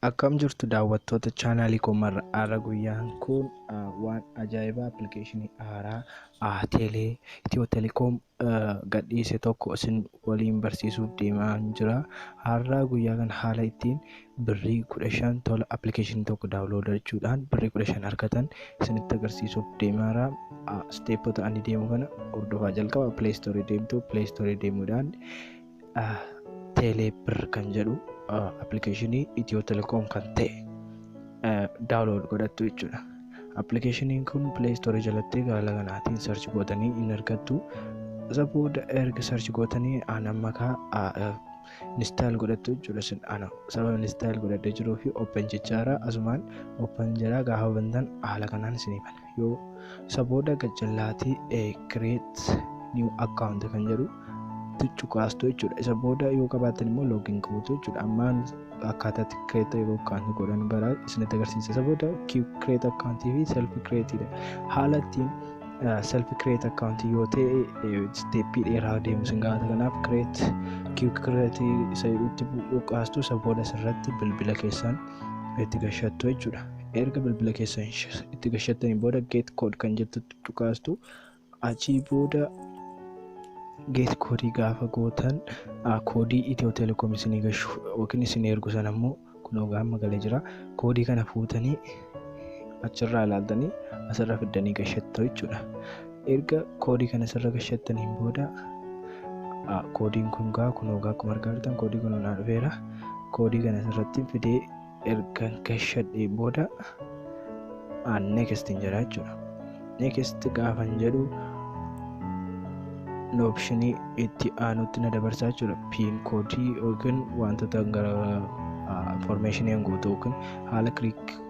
Akkam jirtu daawwattoota chaanaalii koo marra? Har'a guyyaan kun waan ajaa'ibaa appilikeeshinii haaraa teelee Itiyoo Telekoom gadhiise tokko isin waliin barsiisuuf deemaa jira. Har'a guyyaa kana haala ittiin birrii 15 tola appilikeeshinii tokko download gochuudhaan birrii 15 argatan isinitti agarsiisuuf deemaa jira. Steepota ani deemu kana hordofaa. Jalqaba Play Store deemtu. Play Store deemuudhaan teelee bir kan jedhu appilikeeshinii Itiyoo Telekoom kan ta'e download godhattu jechuudha. Appilikeeshiniin kun Play Store jalatti haala kanaatiin search gootanii hin argattu. Isa booda erga search gootanii aan amma kaa install godhattu jechuudha. Isin ana sababa install godhadhee jiruu fi open jechaara, asumaan open jedhaa. Gaafa bantan haala kanaan isinii bana. Yoo isa booda gajjallaatii create new account kan jedhu cuqaastu jechuudha. Isa booda yoo qabaattan immoo login gootu jechuudha. Ammaan akkaataatti create account godhan bara isinitti agarsiisa. Isa booda create account fi self create dha. Haala ittiin self create account yoo ta'e steeppii dheeraa deemu sin gaafata. Kanaaf create quick create isa jedhutti cuqaastu. Isa booda asirratti bilbila keessan itti gashattu jechuudha. Erga bilbila keessan itti gashattanii booda get code kan jettutti cuqaastu. Achii booda get koodii gaafa gootan koodii Itiyoo Telekoom isinii gashu yookiin isin ergu sana immoo kunoo gaama galee jira. Koodii kana fuutanii achirraa ilaaltanii asirra fiddanii gashattu jechuudha. Erga koodii kana asirra gashattaniin booda koodiin kun gaa kunoo gaa akkuma argaa jirtan koodii kun naa dhufeera. Koodii kana asirratti fidee erga gashadhee booda next hin jedha jechuudha. Next gaafan jedhu opshinii itti aanutti na dabarsaa jechuudha. PIN koodii yookiin wantoota gara information guutuu yookiin haala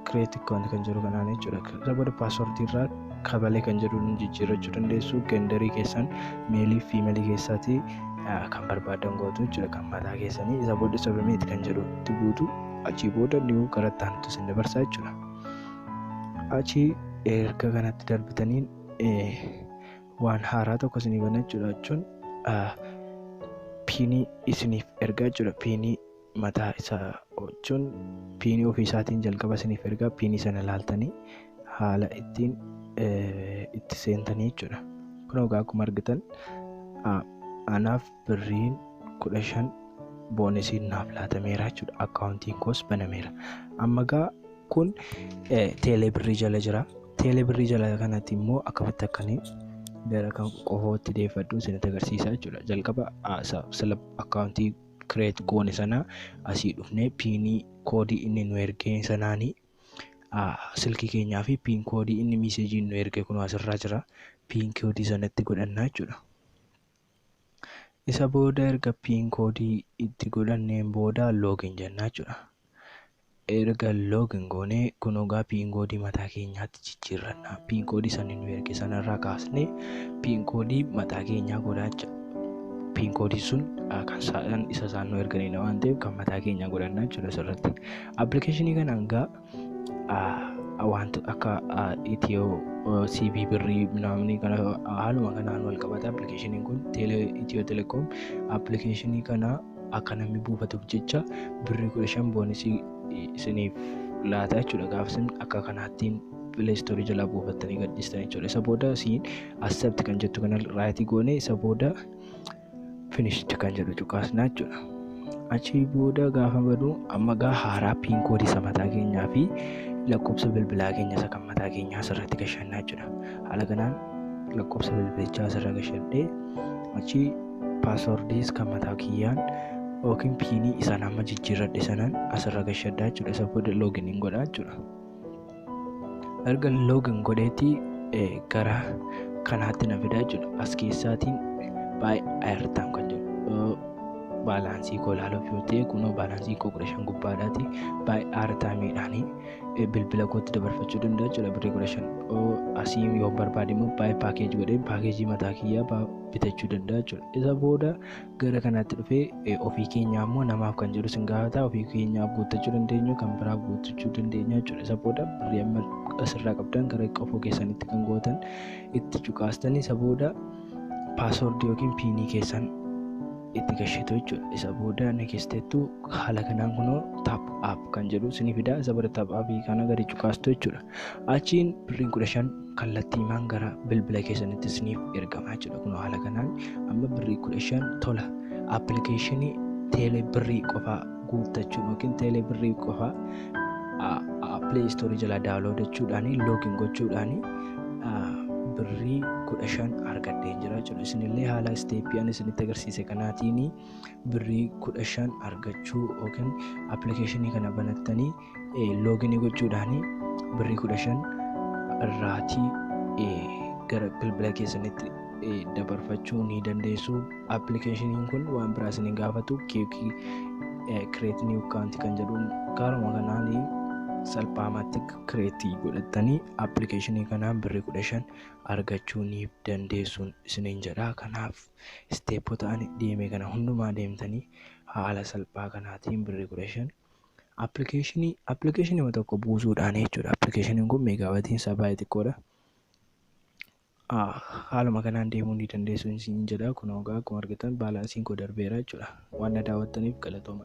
create account kan jedhu kanaan jechuudha. Isa booda paaswordii irraa kabalee kan jedhu jijjiirrachuu dandeessu. Genderii keessan maleii fi femaleii keessaatii kan barbaadan gootu jechuudha, kan mataa keessanii. Isa booda submit kan jedhu itti guutu. Achii booda new gara itti aanutti isin dabarsaa jechuudha. Achii erga kanatti darbitaniin waan haaraa tokko isinii bana jechuudha, jechuun piinii isiniif ergaa jechuudha. Piinii mataa isaa jechuun piinii ofii isaatiin jalqaba isiniif ergaa, piinii sana ilaaltanii haala ittiin itti seentanii jechuudha. Kun egaa akkuma argitan anaaf birriin 15 boonesiin naaf laatameera jechuudha. Akkaawuntiin koos banameera. Amma gaa kun teelee birrii jala jira. Teelee birrii jala kanatti immoo akkamitti akkanii gara kan qofootti deeffadhu isinitti agarsiisa jechuudha. Jalqaba sila akkaawuntii create goone sana asii dhufnee piinii koodii inni nu ergee sanaanii silkii keenyaa fi PIN koodii inni miiseejii nu erge kun asirraa jira. PIN koodii sanatti godhannaa jechuudha. Isa booda erga PIN koodii itti godhanneen booda login jennaa jechuudha. Erga login goonee kun egaa PIN koodii mataa keenyaatti jijjiirranna. PIN koodii sana nu erge sanarraa kaasnee PIN koodii mataa keenyaa godhaa jechuudha. PIN koodii sun kan isaan isa isaan nu erganidha waan ta'eef kan mataa keenyaa godhannaa jechuudha asirratti. Appilikeeshinii kanaan gaa wanta akka Itiyoo CBE birrii namni kana haaluma kanaan wal qabata. Appilikeeshiniin kun Itiyoo Telekoom appilikeeshinii kana akka namni buufatuuf jecha birrii 15 boonisii isiniif laata jechuudha. Gaafa isin akka kanaattiin Play Store jalaa buufattanii gadhiistan jechuudha. Isa booda siin accept kan jettu kana rightii goone, isa booda finished kan jedhu cuqaasna jechuudha. Achii booda gaafa badu amma gaa haaraa PIN koodii isa mataa keenyaa fi lakkoofsa bilbilaa keenya isa kan mataa keenyaa asirratti gashannaa jechuudha. Haala kanaan lakkoofsa bilbilichaa asirra gashadhee, achii paaswordiis kan mataa kiyyaan yookiin piinii isaan amma jijjiirradhe sanaan asirra gashadhaa jechuudha. Isa booda loginiin godhaa jechuudha. Erga login godheetii gara kanaatti na fidaa jechuudha. As keessaatiin buy airtime kan jedhu baalaansii koo ilaaluuf yoo ta'e, kunoo baalaansii koo 15 gubbaadhaati. Buy airtimeiidhaanii bilbila kootti dabarfachuu danda'a jechuudha birrii 15. Asii yoo barbaade immoo buy package godhee paakeejii mataa kiyyaa bitachuu danda'a jechuudha. Isa booda gara kanaatti dhufee ofii keenyaa immoo namaaf kan jedhu sin gaafata, ofii keenyaaf guuttachuu dandeenyu, kan biraaf guuttachuu dandeenya jechuudha. Isa booda birrii amma asirraa qabdan gara qofoo keessanitti kan gootan itti cuqaastanii, isa booda paaswordii yookiin piinii keessan itti gashitu jechuudha. Isa booda nextettu haala kanaan kunoo top up kan jedhu isinii fida. Isa booda top upii kana gadi cuqaastu jechuudha. Achiin birriin 15 kallattiimaan gara bilbila keessanitti isiniif ergama jechuudha. Kunoo haala kanaan amma birrii 15 tola appilikeeshinii teelee birrii qofaa guuttachuun yookiin teelee birrii qofaa Play Storeii jalaa downloadachuudhaan login gochuudhaan birrii 15 argadhee jira jechuudha. Isinillee haala stepii ani isinitti agarsiise kanaatiin birrii 15 argachuu yookiin appilikeeshinii kana banattanii loginii gochuudhaan birrii 15 irraatii gara bilbila keessanitti dabarfachuu ni dandeessu. Appilikeeshiniin kun waan biraa isin hin gaafatu. Keekii create new account kan jedhuun karuma kanaan salphaamatti createii godhattanii appilikeeshinii kanaan birrii 15 argachuu ni dandeessu isiniin jedha. Kanaaf stepota ani deeme kana hundumaa deemtanii haala salphaa kanaatiin birrii 15 appilikeeshinii tokko buusuudhaan jechuudha. Appilikeeshiniin kun meegaabatiin isaa baay'ee xiqqoodha. Haaluma kanaan deemuu ni dandeessu isiniin jedha. Kun egaa akkuma argitan balanceiin koo darbeera jechuudha. Waan na daawwattaniif galatooma.